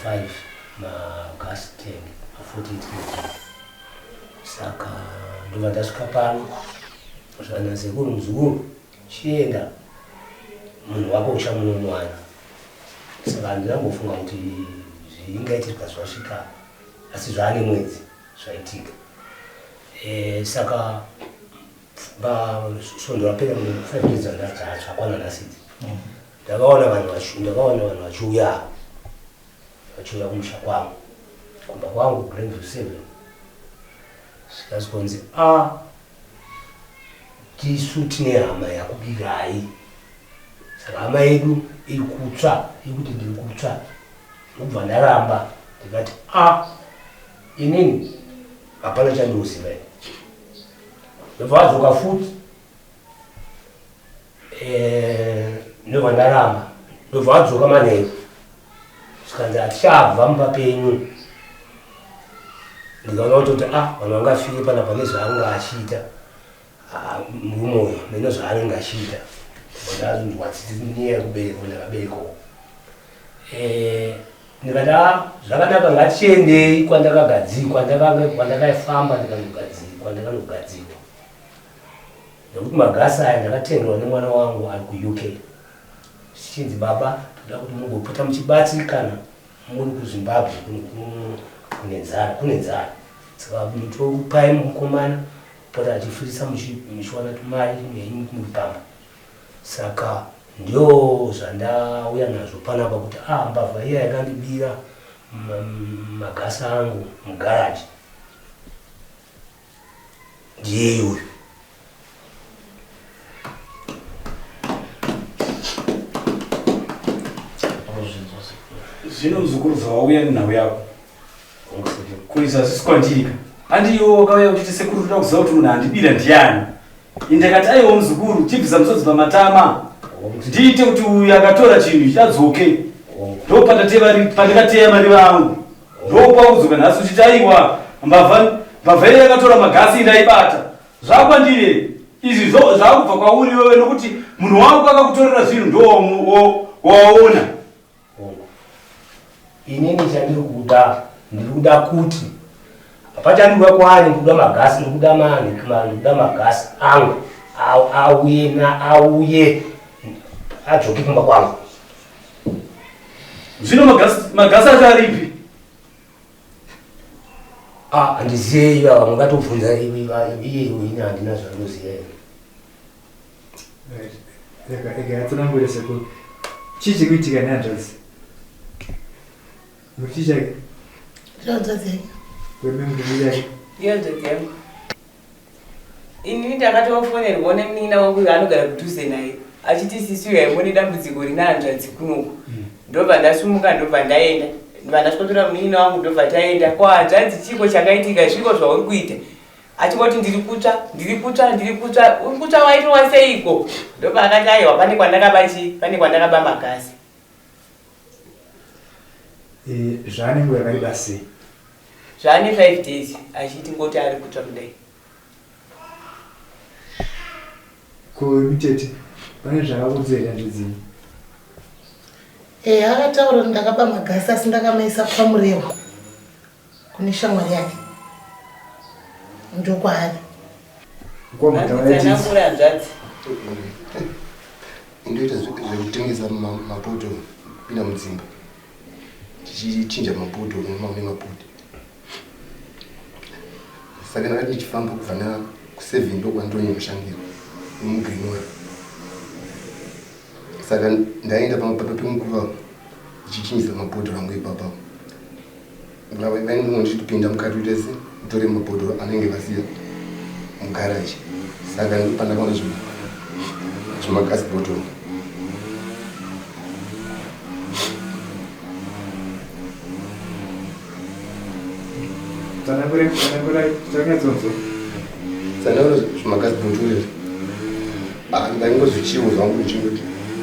5 magas tank ma 48 kg. Saka ndobva ndasvika pano zvana sekuru muzukuru chienda munhu wako uchamunomuwana. Saka handinambofunga kuti zvingaitirwa zvasvika asi zvaane mwedzi zvaitika. E, saka svondo rapera 5 days zvakwana nhasi idzi ndakaona vanhu ndakaona vanhu vachiuya vachiuya kumusha kwangu kumba kwangu Glenview 7 zvikanzi a tisu tine hama yakubirai saka hama yedu iri kutsva iri kuti ndiri kutsva ndokubva ndaramba ndikati a inini hapana chandinoziva ini ndobva vadzoka futi eh, ndobva ndaramba ndobva vadzoka manheru zvikanzi hatichabva mumba penyu ndikaona kutoti a ah, vanhu vangafire pana pane zvaange achiita ah, murume uyo meno zvaanenge achiita ndazonzwa tsitsi nenyaya yekuberekwa ndakaberekwawo eh, ndikati a zvakanaka ngatiendei kwandakagadzikwa kwandakafamba ndikanogadzikwa ndikanogadzikwa nekuti magasi aya ndakatengerwa nemwana wangu ari kuUK zvichinzi baba toda kuti mungopota muchibatsirikana muri kuZimbabwe kune nzara kune nzara saka tokupai mukomana pota achifirisa muchiwana tumari henyu muri pamba saka ndio zvandauya nazvo panapa kuti ah mbavha iya yakandibira magasa angu mugaraji ndiye uyu. Zvino muzukuru zvawauya nenhau yako kuisa zvisi kwandiri ka handi iwe wakauya uchiti sekuru toda kuziva kuti munhu andibira ndiani indakati aiwa muzukuru chibvisa musodzi pamatama ndiite kuti uyu akatora chinhu ichi adzoke ndopandakateya mariva angu Ndokwakudzoka nhasi uchiti aiwa mbavha mbavha iye yakatora magasi ndaibata. Zvakwandiri izvi zvakubva kwauri iwewe nokuti munhu wako akakutorera zvinhu ndowaona. Inini chandiri kuda ndiri kuda kuti pachandiri kuda kwaari ndiri kuda magasi ndiri kuda mani ndiri kuda magasi angu auye na auye adzoke kumba kwangu. Zvino magasi acho aripi? Ah, handiziye ivava mungatobvunza iye ini handina zvandinoziva ini. Rega atsanangure sekuru. Chii chiri kuitika nehanzvadzi? Muri chii chake? Hanzvadzi yake. Weme muri yake. Hanzvadzi yangu. Ini ndakatofonerwa nemunin'ina wangu uyo anogara kudhuze naye achiti sisi uyo haimone dambudziko rine hanzvadzi kunoku hmm. ndobva ndasumuka ndobva ndaenda ndobva ndasvikotora munin'ina wangu ndobva taenda ko hanzvadzi chiiko chakaitika zviiko zvauri kuita achingoti ndiri kutsva ndiri kutsva ndiri kutsva uri kutsva waitowa seiko ndobva akati aiwa pane kwandakaba chii pane kwandakaba magasi eh, zvaane nguva yakareba sei Zvaane 5 days achiti ngoti ari kutsva kudai. Ko imi tete pane zvakakuudza here hanzvadzi yenyu? Eh, akataura kuti ndakaba magasi asi ndakamaisa kwaMurewa kune shamwari yake ndokwaari. Tsanangura hanzvadzi. Ndoita zvekutengesa mapoto kupinda mudzimba. tichichinja mapoto nemamwe nemapoto saka ndakati ndichifamba kubva na kuseven ndokwandonyoshandira mugreenwell saka ndaenda pamapapa pemukuru avo ndichichinjisa mabhodhoro angu ipapa vainongo ndichitopinda mukati uite se utore mabhodhoro anenge vasiya mugaraji saka ndopandakaona zvimagasi bhodhoro Tsanangura, tsanangura, tsanyatsonzo. Tsanangura zvimagasi bhotoro izvi. Ah, ndaingozvichiwo zvangu ndichingoti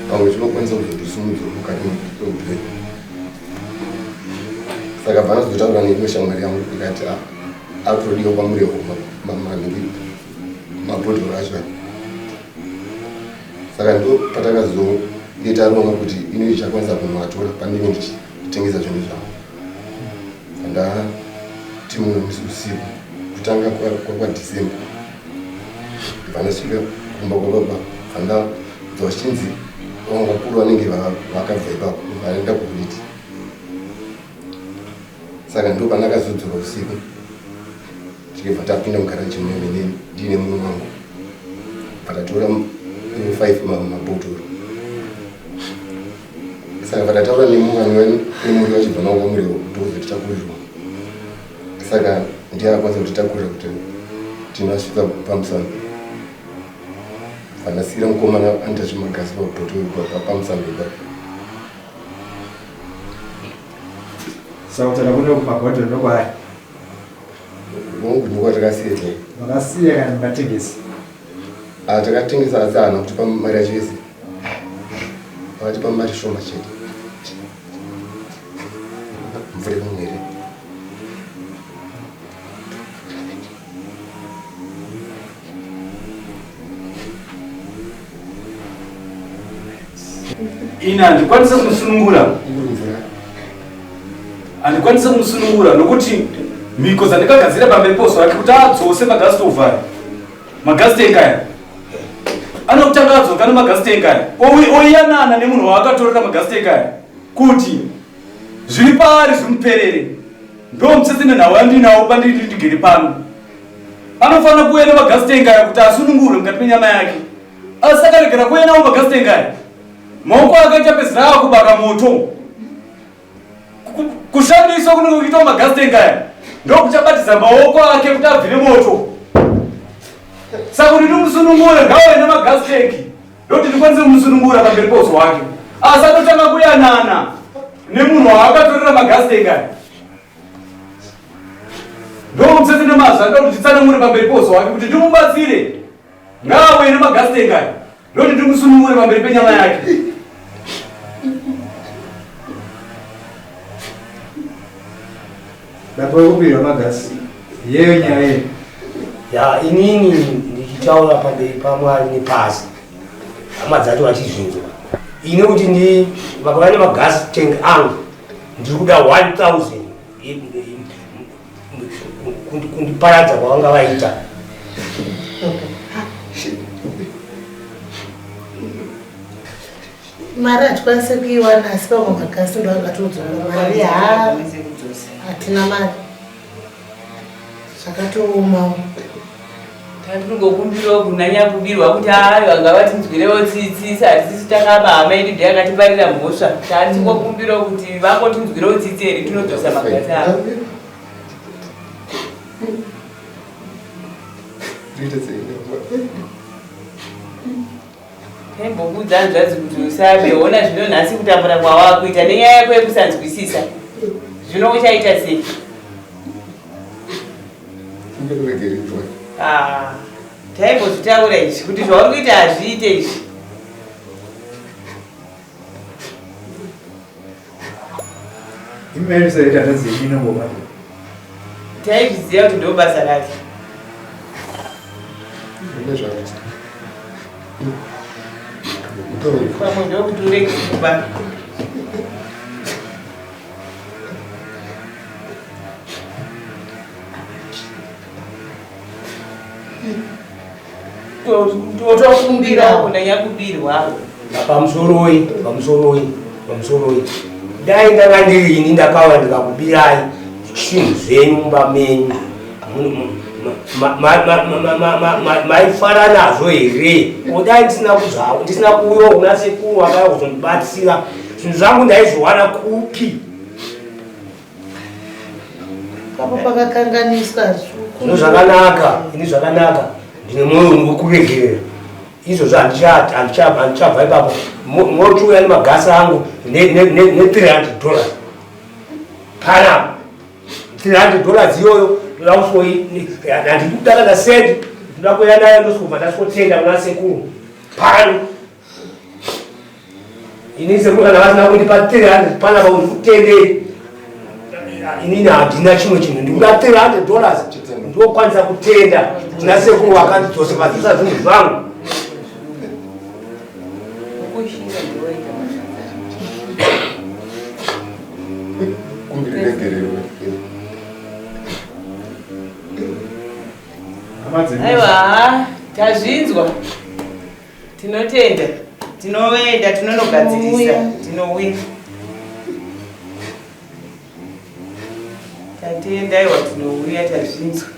pamwe chinokwanisa kuzondisimudza mukati meupenyu. Saka vanozotaura neimwe shamwari yangu ikati ah, akutodiwa kwamurewo maningi mabhodhoro acho saka ndo patakazonge taronga kuti ini ndichakwanisa kunoatora pandinenge ndichitengesa zvinhu zvangu. Ndati mumwe musi usiku kutanga kwaDecember ndibva ndasvika kumba kwababa bva ndanzwa zvichinzi vamwe vakuru vanenge vakabva ipapo vaenda kuhuriti saka ndo pandakazodzoka usiku tikabva tapinda mugaraji mune ndiine mumwe wangu bva tatora 5 mabhotoro saka vakataura nemuvani nemuri vachibva navo kwamuriwo ndokuti tichakurirwa saka ndiye akwanisa kutitakurira kuti tinosvika pamusana vandasiira mukomana anoita zvemagasi pabhoto pamusana ipapo saka kutaura kuno kumabhodhoro ndokwaari hongu ndokwatakasiya makasiya kana makatengesa Ah, takatengesa asi haana kutipa mari yacho yese vakatipa mari shoma chete mvura yekumwa here Ini handikwanise kumusunungura, handikwanise kumusunungura nokuti mhiko dzandikagadzira pamberi poso rake kuti adzose magastove aya magasi tank aya anokutanga adzoka nemagasi tank aya oyanana nemunhu waakatorera magasi tank aya kuti zviri paari zvimuperere ndo mutsetse nenhau yandinawo pandiri ndigere pano anofanira kuuya nemagasi tank aya kuti asunungurwe mukati menyama yake asi akaregera kuuya nawo magasi tank aya maoko ake achapedzisira akubaka moto kushandiswa kunenge kuchiitwa magasi tank aya ndokuchabatidza maoko ake kuti abvire moto saka kuti ndimusunungure ngauye nemagasi tank ndokuti ndikwanise kumusunungura pamberi pouso hwake asi atotanga kuyanana nemunhu waakatorera magasi tank aya ndomutsetse nemazwi anoda kuti nditsanangure pamberi pouso hwake kuti ndimubatsire ngauye nemagasi tank aya Ndoti ndimusunungure pamberi penyama yake. Baba wekubirwa magasi. Yeyo nyaya yeyo. Ya inini ndichitaura pamberi paMwari nepasi. Hama dzacho vachizvinzwa. Ini kuti ndi vakauya nemagasi tank angu ndiri kuda 1000 kundiparadza kwavanga vaita. Mari hatikwanise kuiwana asi pamwe magasi ndo angatodzoka mari haa hatina mari zvakatoomawo. Tatinongokumbirawo kuna nyakubirwa kuti aiwa ngavatinzwirewo tsitsi hatisi takaba hama yedu ndiyo yakatiparira mhosva tatingokumbirawo kuti vangotinzwirewo tsitsi here tinodzosa magasi avo. Taimbokuudza hanzvadzi kuti usabe hona zvino nhasi kutambura kwawakuita nenyaya yako yekusanzwisisa zvino uchaita sei? Ah, taimbozvitaura izvi kuti zvauri kuita hazviite izvi. Taizviziva kuti ndo basa rake. Pamwe ndokuti urege kuba. Totokumbirawo kuna nyakubirwa. Pamusoroi, pamusoroi, pamusoroi. Dai ndanga ndiri ini ndakauya ndikakubirai zvinhu zvenyu mumba menyu. Maifara nazvo here? Dai ndisina kuzvako, ndisina kuuyawo kuna sekuru akauya kuzondibatsira. Zvinhu zvangu ndaizviwana kupi? Papo pakakanganiswa zvino zvakanaka ini zvakanaka ndine mwoyo wekuregerera izvozvo handichabva ipapo mochiuya nemagasi angu ne300 dollars panapa 300 dollars iyoyo ndoda kusoi handidi kuda kana sendi ndoda kuuya nayo ndosvobva ndasvotenda kuna sekuru pano Ini sekuru kana vasina kundipa 300 panapa kuti kutendei inini handina chimwe chinhu ndikuda 300 dollars ndokwanisa kutenda kuna sekuru vakandidzose vadzisa zvinhu zvangu Aiwa, tazvinzwa. Tinotenda. Tinoenda tinonogadzirisa. Tinouya. Tatenda aiwa tinouya tazvinzwa.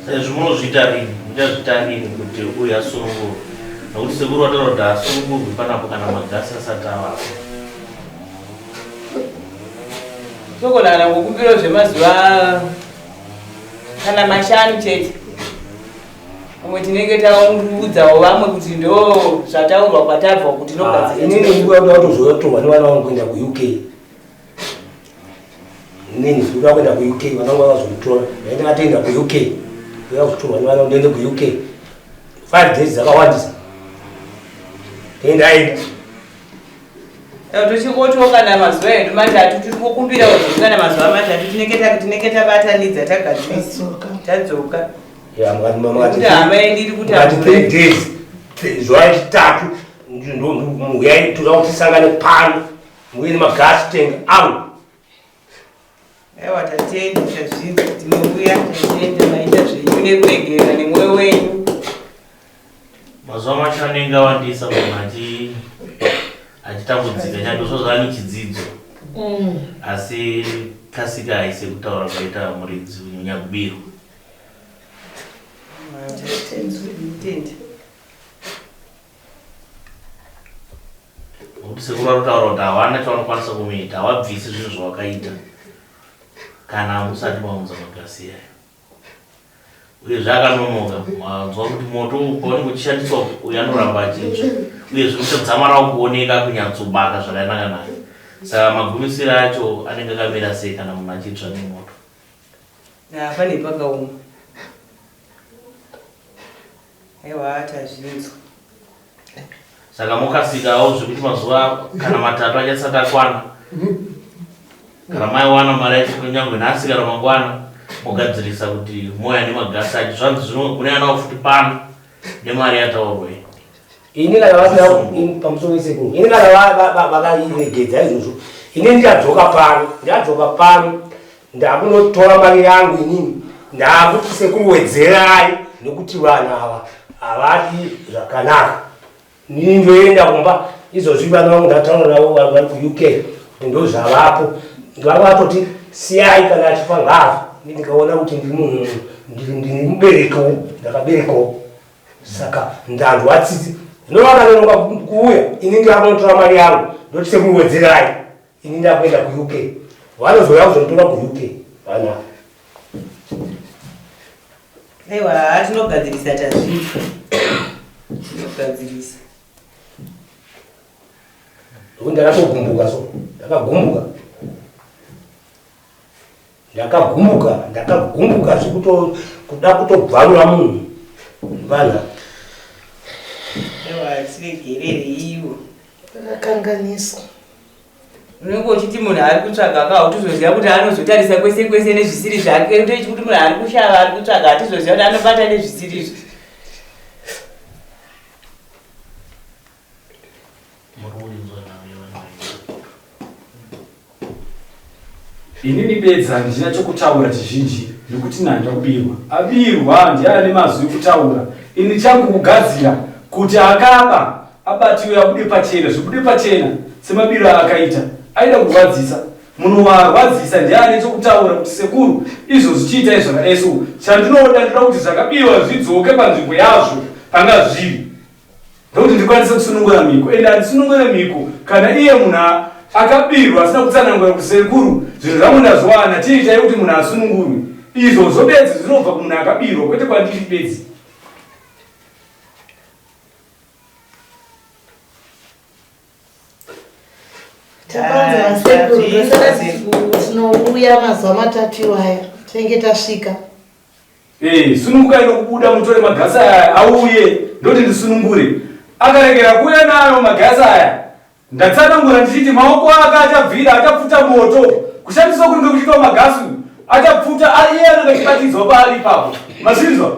Sezvo munozviita rini? Muchazviita rini kuti uyu asunungurwe? Nokuti sekuru vataura kuti haasungurwi panapo kana magasi asati avapo. Togona kana ngokumbirawo zvemazuva kana mashanu chete. Pamwe tinenge taudzawo vamwe kuti ndo zvataurwa kwatabva kuti tinogadzira. Ah, inini ndikuda kuda kutozotorwa nevana vangu kuenda kuUK. Inini ndikuda kuenda kuUK vana vangu vakazomutora. Ndaenda ndatoenda kuUK. Ndikuda kuzotorwa nevana vangu ndiende kuUK. 5 days dzakawandisa. Ndaenda. Tochikotiwo kana mazuva edu matatu tiri kukumbira kuti kana mazuva matatu tinenge tabatanidza tagadzirisa tadzoka. Nekuti hama yedu iri kutambura. 3 days zuva rechitatu uyai toda kuti tisangane pano muuye nemagasi tenga angu. Aiwa tatenda tazvinzwa tinouya tatenda maita zvenyu nekuregerera nemwoyo wenyu. Mazuva macho anenge awandisa munhu achi achitambudzika chando zvozvani chidzidzo mm. asi kasika haise kutaura kwaita muridzi nyakubirwa. Nokuti sekuru vari kutaura kuti hawana chavanokwanisa kumuita, havabvisi zvinhu zvawakaita kana musati maunza magasi ayo. Uyezve akanonoka, manzwa kuti moto paunenge uchishandiswa uyu anoramba achitsva, uyezve uchadzamara kuoneka kunyatsobaka zvakanaka naka. Saka magumisiro acho anenge akamira sei kana munhu achitsva nemoto? Pane pakaoma. Aiwa tazvinzwa. Saka mokasikawo zvekuti mazuva kana matatu achasati akwana kana maiwana mari yacho kunyangwe nhasi kana mangwana mogadzirisa kuti moya nemagasi acho zvanzi zvino kune anawo futi pano nemari yataurwa iyi ini kana vasina pamusoro wesekuru ini kana vakairegedza izvozvo ini ndadzoka pano ndadzoka pano Ndakunotora mari yangu inini ndakuti sekuru wedzerai nekuti vanhu ava havadi zvakanaka. Ini ndoenda kumba izvozvi vana vangu ndataura navo vari kuUK kuti ndozvavapo vavatoti siyai kana achifa ngaafe. Ini ndikaona kuti ndiri munhu ndiri muberekiwo ndakaberekawo saka ndanzwa tsitsi zvino vakanonoka kuuya ini ndakunotora mari yangu ndoti sekuru wedzerai. Ini ndakuenda kuUK. Vanozouya kuzonditora kuUK vana. Aiwa, tinogadzirisa tazviita. Tinogadzirisa. Ndokuti ndakatogumbuka so. Ndakagumbuka. Ndakagumbuka, ndakagumbuka zvekuto kuda kutobvarura munhu. Vana. Aiwa, tiregerereiwo. Vakakanganiswa. Unenge uchiti munhu ari kutsvaga ka hautozoziva kuti anozotarisa kwese kwese nezvisiri zvake utoiti kuti munhu ari kushava ari kutsvaga hatizoziva kuti anobata nezvisiri izvi. Inini bedzi handina chokutaura chizhinji nekuti nanda kubirwa. Abirwa ndiye ane mazwi ekutaura. Ini changu kugadzira kuti akaba abatiwe abude pachena zvibude pachena semabiro aakaita. Aida kurwadzisa. Munhu waarwadzisa ndiye ane chokutaura kuti sekuru izvozvi chiitai zvakadai so. Chandinoda ndinoda kuti zvakabiwa zvidzoke panzvimbo yazvo panga zviri. Ndokuti ndikwanise kusunungura mhiko ende handisunungure mhiko kana iye munhu akabirwa asina kutsanangura kuti sekuru zvinhu zvangu ndazviwana chiitai kuti munhu asunungurwe izvozvo bedzi zvinobva kumunhu akabirwa kwete kwandiri bedzi. Tapanza vasekuru tinouya mazuva matatu iwaya tinenge tasvika. Eh, sunungukai nokubuda mutore magasi aya auye ndoti ndisunungure. Akaregera kuuya nayo magasi aya. Ndatsanangura ndichiti maoko ake achabvira achapfuta moto. Kushandiswa kunenge kuchiitwa magasi achapfuta iye anenge achibatidzwa paari ipapo. Mazvinzwa?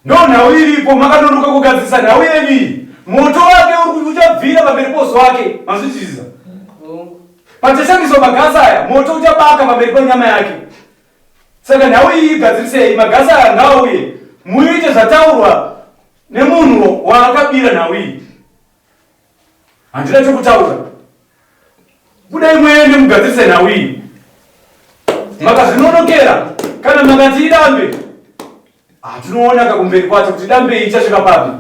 Ndo nhau iripo makanonoka kugadzirisa nhau yenyu iyi. Moto wake uri uchabvira pamberi poso wake. Mazvinzwisisa? Pachashandiswa magasi aya moto uchabaka pamberi penyama yake. Saka nhau iyi igadzirisei, magasi aya ngaauye muite zvataurwa nemunhu waakabira nhau iyi. Handina chokutaura. Budai muende mugadzirise nhau iyi. Makazvinonokera kana makati idambe. Ah, tinoona kakumberi kwacho kuti dambe iyi ichasvika papi.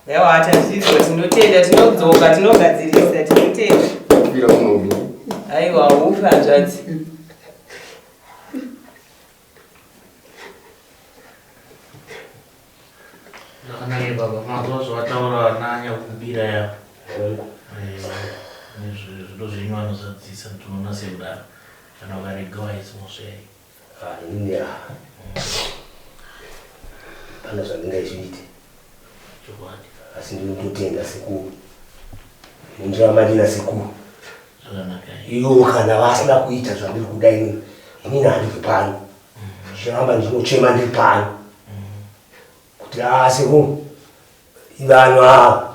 Yawa tazvizwa tinotenda tinodzoka tinogadzirisa tinotenda. Kwira kunomi. Aiwa ufe hanzvadzi. Zvakanaka baba, mazuva zvavataura vana nyakubira ya. Nezvido zvenyu vanozadzisa tinoona sekudaro. Kana ukarega waisi mhosva yei. Ah, inini hapana zvandingaizviite. Chokwadi. Asi ndinototenda sekuru. Ndiramba ndina sekuru. Zvakanaka. Ivo kana vasina kuita zvandiri kuda inini, inini handibvi pano. Ndichiramba ndinochema ndiri pano. Kuti ah sekuru, vanhu ava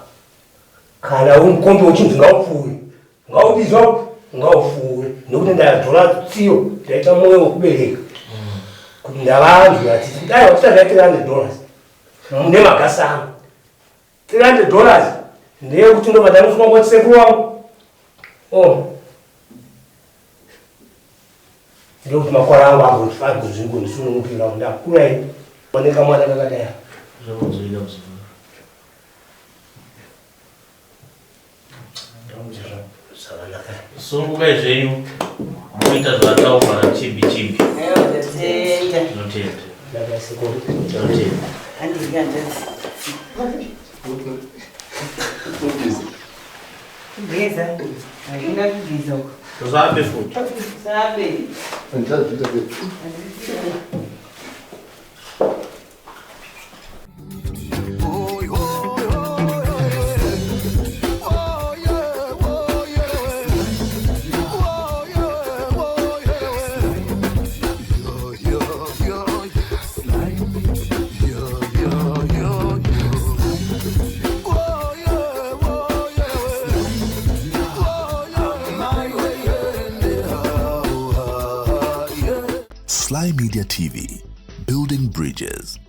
kana uri mukombe uchinzi ngaupfuure, ngaudizwa ngaupfuure nekuti ndadzora tsiyo ndaita mwoyo wekubereka kuti ndavanzwira tsitsi. Dai wakuita zvai $300 mune magasi angu. $300 ndeyekuti ndobva ndamufunga kuti sekuru wangu. Oh. Ndokuti makwara angu agozvingondisunungukira kuti ndakura ini. Oneka mwana kakadai. Zvakunzwika muzukuru. Zvakanaka. Sunungukai zvenyu muita zvataurwa chimbi chimbi. Aiwa tatenda. Tinotenda. Ndaka sekuru. Tinotenda. Handidyi hanzvadzi. Kugeza. Handina kugeza uko. Zvabe futi. Sabe. Handichazviita sei. Sly Media TV, building bridges.